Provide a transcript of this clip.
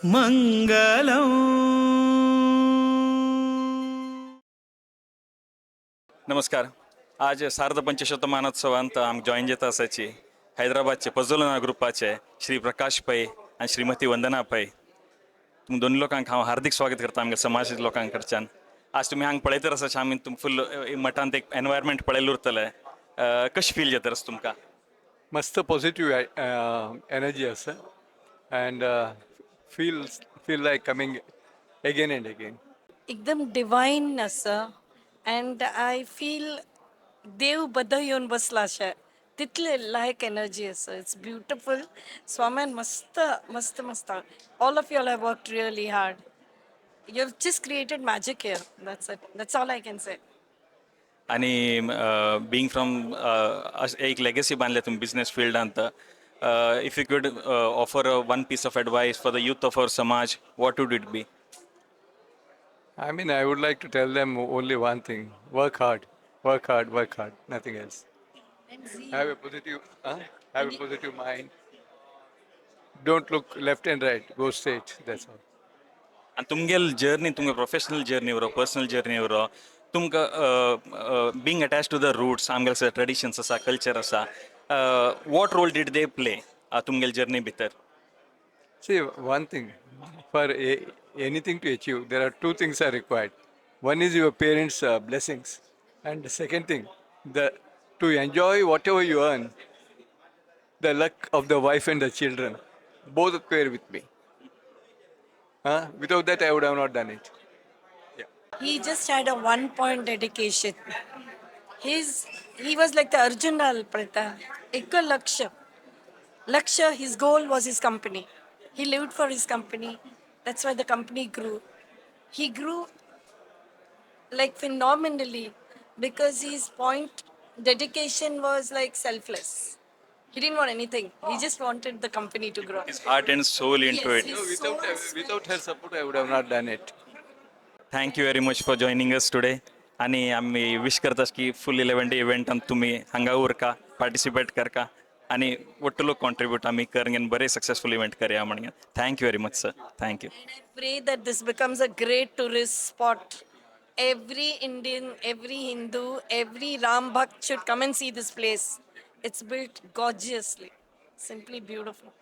मंगलम. नमस्कार. आज सार्ध पंचशतमानोत्सवांत आमकां जॉईन जाता आसाची हैदराबादचे पजोलना ग्रुपाचे श्री प्रकाश पै आनी श्रीमती वंदना पै. तुम दोन लोकांक हांव हार्दिक स्वागत करता आमगे समाज लोकांक कडच्यान. आज तुमी हांगा पळयतर आसा, आमी तुम फुल मठांत एक एनवायरमेंट पळयलें उरतलें. कशें फील जाता तुमकां? मस्त पॉझिटिव्ह एनर्जी आसा and feel like coming again and again. एकदम डिवायन आसा अँड I feel देव बद येवन बसला अशें, तितले लायक एनर्जी आसा. It's beautiful. स्वाम्यान मस्त मस्त मस्त. All of you all have worked really hard. You have just created magic here. That's it, that's all I can say. आनी बीइंग फ्रॉम एक लेगेसी बांदल्या तुमी बिजनेस फिल्डांत, if you could offer one piece of advice for the youth of our समाज, what would it be? I mean, I would like to tell them only one thing: work hard, work hard, work hard, nothing else. Have a positive mind. Don't look left and right, go straight, that's all. आनी तुमगेल journey, तुमगे professional journey उरो, personal journey उरो, तुमकां being attach to the roots, आमगेले traditions आसा, culture आसा, what role did they play तुमगेल जर्नी भितर? See, one thing, for anything to achieve, there are two things are required. One is your parents' blessings, and the second thing, the to enjoy whatever you earn, the luck of the wife and the children. Both were with me. Huh? Without that, I would have not done it. He just had a one point dedication. His he was like the Arjuna Prata. एक लक्ष्य. लक्ष्य, his goal was his company. He lived for his company. That's why the company grew. He grew like phenomenally because his point dedication was like selfless. He didn't want anything. He just wanted the company to grow. His heart and soul into Yes, it. his Without, soul. Without her support, I would have not done it. Thank you very much for joining us today. आनी आमी विश करता की फूल 11 day इव्हेंटान तुमी हांगा उरका, participate करका आनी वट्ट लोक कॉन्ट्रिब्यूट आमी कर, बरें सक्सेसफूल इव्हेंट करया म्हणून. Thank you very much, sir. Thank you. And I pray that this becomes a great tourist spot. Every Indian, every Hindu, every Ram Bhakt should come and see this place. It's built gorgeously, simply beautiful.